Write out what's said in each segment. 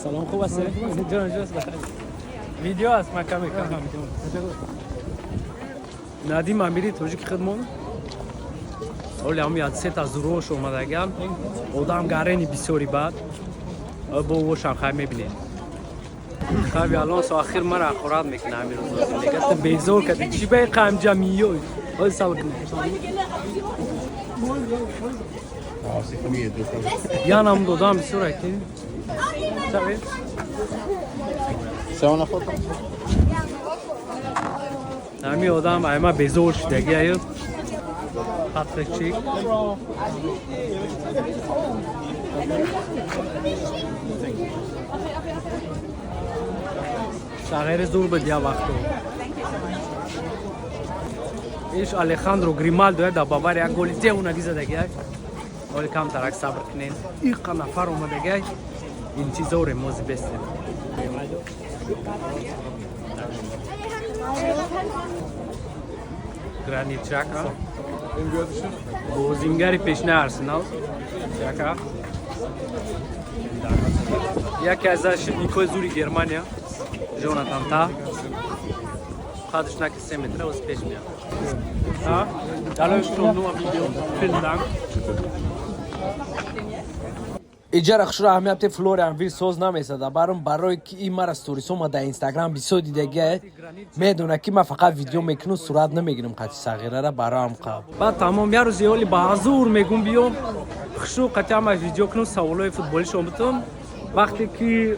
Салом, хуб аст? Ҷон ҷон, видео аст, ман каме кам. Надим Амири тоҷики худмон оли ҳам як сета зурош омадаган, одам гарени бисёри бад бо вошам хай мебинед. Хаби Алонсо ахир мара ҳақорат мекуна ҳамин рӯзо, мега ту безор кардӣ, чӣ ба қамҷа миёй. Ой, сабр кунед. Янам додам бисёр аки. Ҳамин одам айма безор шудаги аю. Патрик Чик. Сағири зур буд я вақту. Иш Алехандро Грималдо дар Бавария як голи девонаги задаги. Оли камтарак сабр кунед. Иқа нафар омадаги. Интизорем мози бестем. Гранит Чака. Бозингари пешнаи Арсенал. Чака. Яке аз защитникҳои зури Германия. Жонатан Та. Қадаш наки 3 метра оз пеш меяд. Da läuft schon nur Video. Vielen Dank. Иҷара хушро аҳамияти Флориан Виртс соз намесада баром, барое ки ин мара сторисома дар Инстаграм бисёр дидагия, медона ки ман фақат видео мекунам, сурат намегирам қати сағирара бароам қаб. Баъд тамом як рӯзи оли ба ҳазур мегум биём хушу қати ҳама видео кунам, саволҳои футболишон бутум, вақте ки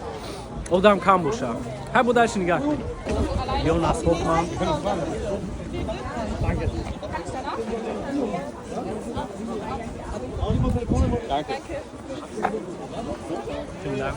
одам кам боша. Ҳай будаш нигаҳ кун. Йонас Хофман. Vielen Dank.